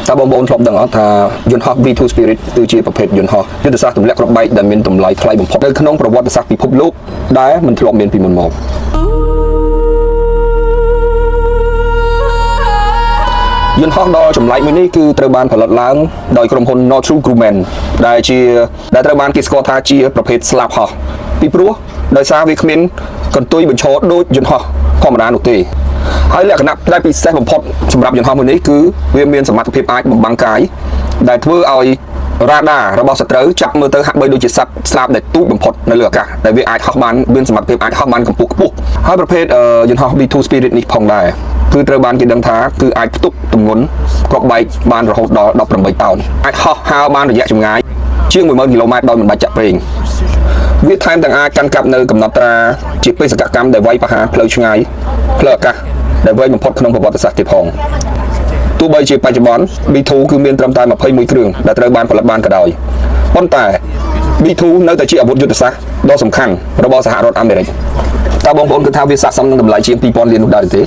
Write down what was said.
តើបងប្អូនធ្លាប់ដឹងអត់ថាយន្តហោះ B2 Spirit គឺជាប្រភេទយន្តហោះយុទ្ធសាស្ត្រទម្លាក់គ្រាប់បែកដែលមានតម្លៃថ្លៃបំផុតនៅក្នុងប្រវត្តិសាស្ត្រពិភពលោកដែលមិនធ្លាប់មានពីមុនមកយន្តហោះដ៏ចម្លែកមួយនេះគឺត្រូវបានផលិតឡើងដោយក្រុមហ៊ុន Northrop Grumman ដែលជាដែលត្រូវបានគេស្គាល់ថាជាប្រភេទស្លាបហោះពីព្រោះដោយសារវាគ្មានកន្ទុយបញ្ឈរដូចយន្តហោះធម្មតានោះទេហើយលក្ខណៈដែលពិសេសបំផុតសម្រាប់យន្តហោះមួយនេះគឺវាមានសមត្ថភាពអាចបំបាំងកាយដែលធ្វើឲ្យរ៉ាដារបស់សត្រូវចាប់មើលទៅហាក់បីដូចជាសត្វស្លាបដែលទូចបំផុតនៅលើអាកាសដែលវាអាចហោះបានមានសមត្ថភាពអាចហោះបានកម្ពស់ខ្ពស់ហើយប្រភេទយន្តហោះ B2 Spirit នេះផងដែរគឺត្រូវបានគេដឹងថាគឺអាចផ្ទុកទម្ងន់គ្រាប់បែកបានរហូតដល់18តោនអាចហោះហើរបានរយៈចម្ងាយជាង10000គីឡូម៉ែត្រដោយមិនបាច់ចាក់ប្រេងវាថែមទាំងអាចកាន់កាប់នៅកំណត់ត្រាជាបេសកកម្មដែលវាយប្រហារផ្លូវឆ្ងាយផ្លូវអាកាសដែលវែងបំផុតក្នុងប្រវត្តិសាស្ត្រទៀតផងទោះបីជាបច្ចុប្បន្ន B2 គឺមានត្រឹមតែ21គ្រឿងដែលត្រូវបានផលិតបានក៏ដោយប៉ុន្តែ B2 នៅតែជាអាវុធយុទ្ធសាស្ត្រដ៏សំខាន់របស់សហរដ្ឋអាមេរិកតើបងប្អូនគិតថាវាស័ក្តិសមនឹងតម្លៃជាង2000លាននោះដែរឬទេ?